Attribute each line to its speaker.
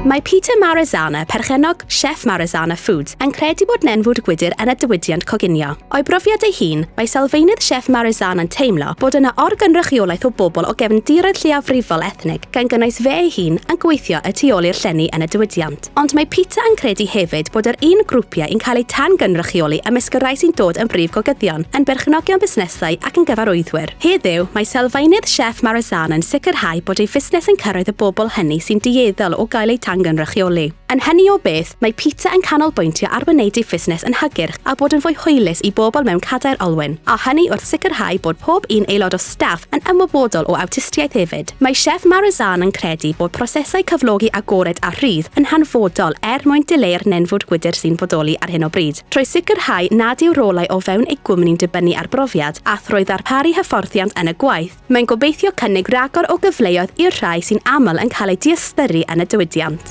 Speaker 1: Mae Peter Marizana, perchennog Chef Marizana Foods, yn credu bod nenfwd gwydr yn y diwydiant coginio. O'i brofiad ei hun, mae sylfaenydd Chef Marizana yn teimlo bod yna orgynrychiolaeth o bobl o gefndiroedd lleiafrifol ethnig, gan gynnwys fe ei hun, yn gweithio y tu ôl i'r llenni yn y diwydiant. Ond mae Peter yn credu hefyd bod yr un grwpiau yn cael eu tan-gynrychioli ymysg y rhai sy'n dod yn brif gogyddion, yn berchnogion busnesau ac yn gyfarwyddwyr. Heddiw, mae sylfaenydd Chef Marizana yn sicrhau bod ei fusnes yn cyrraedd y bobl hynny sy'n dueddol o gael eu tangynrychioli. Yn hynny o beth, mae Peter yn canolbwyntio ar wneud ei fusnes yn hygyrch a bod yn fwy hwylus i bobl mewn cadair olwyn, a hynny wrth sicrhau bod pob un aelod o staff yn ymwybodol o awtistiaeth hefyd. Mae Chef Marizana yn credu bod prosesau cyflogi agored a rhydd yn hanfodol er mwyn dileu'r nenfwd gwydr sy'n bodoli ar hyn o bryd. Trwy sicrhau nad yw rolau o fewn ei gwmni'n dibynnu ar brofiad, a thrwy ddarparu hyfforddiant yn y gwaith, mae'n gobeithio cynnig rhagor o gyfleoedd i'r rhai sy'n aml yn cael eu diystyru yn y diwydiant.